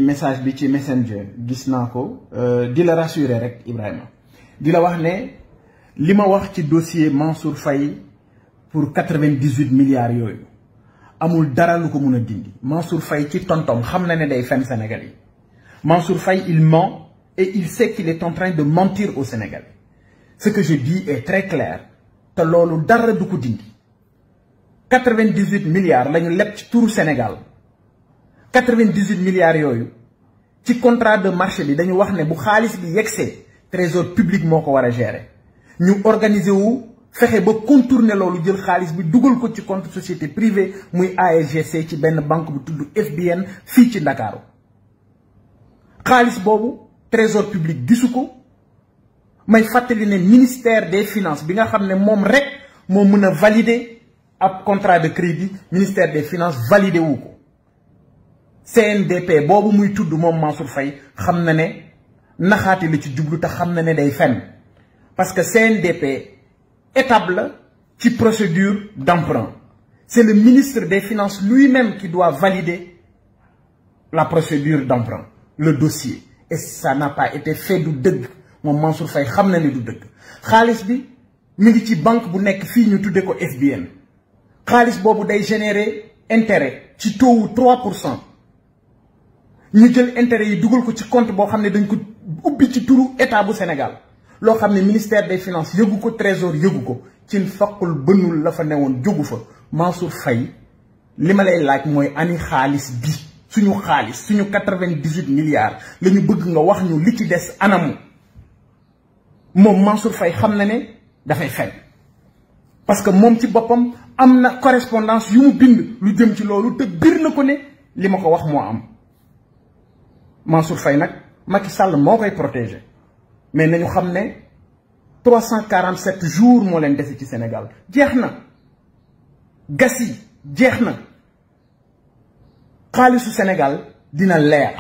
message bi ci Messenger gis naa ko di la rassurer rek Ibrahima di la wax ne li ma wax ci dossier Mansour Faye pour 98 milliards yooyu amul dara lu ko mun a dindi. Mansour Faye ci tontom xam na ne day fen Sénégal yi. Mansour Faye il ment et il sait qu'il est en train de mentir au Sénégal. Ce que je dis est très clair te loolu dara du ko dindi. 98 milliards la ñu leb ci turu Sénégal 98 milliards yooyu ci contrat de marché bi dañu wax ne bu xaalis bi yegsee trésor public moo ko war a gérer ñu organiser wu fexe ba contourner loolu jël xaalis bi dugal ko ci compte société privée muy ASGC ci benn banque bu tudd FBN fii ci Ndakaaru xaalis boobu trésor public gisu ko may fàttali ne ministère des finances bi nga xam ne moom rek moo mën a valider ab contrat de crédit ministère des finances validé wu ko CNDP boobu muy tudd moom Mansour Faye xam na ne naxaati la ci jublu te xam na ne day fenn parce que CNDP étape la ci procédure d'emprunt c'est le ministre des finances lui-même qui doit valider la procédure d'emprunt le dossier et ça n'a pas été fait du dëgg moom Mansour Faye xam na ne du dëgg xaalis bi mi ngi ci banque bu nekk fii ñu tuddee ko FBN xaalis boobu day générer intérêt ci taux wu 3% ñu jël intérêt yi dugal ko ci compte boo xam ne dañ ko ubbi ci turu état bu Sénégal loo xam ne ministère des finances yëgu ko trésor yëgu ko ci faqul bënul la fa newoon jógu fa Mansour Faye li ma lay laaj mooy ani xaalis bi suñu xaalis suñu 98 milliards la ñu bëgg nga wax ñu li ci des anamu moom Mansour Faye xam na ne dafay fen parce que moom ci boppam am na correspondance yu mu bind lu jëm ci loolu te bir na ko ne li ma ko wax moo am Mansour Faye nag Macky Sall moo koy protéger mais nañu xam ne 347 jours moo leen dese ci Sénégal jeex na gas yi jeex na xaalisu Sénégal dina leer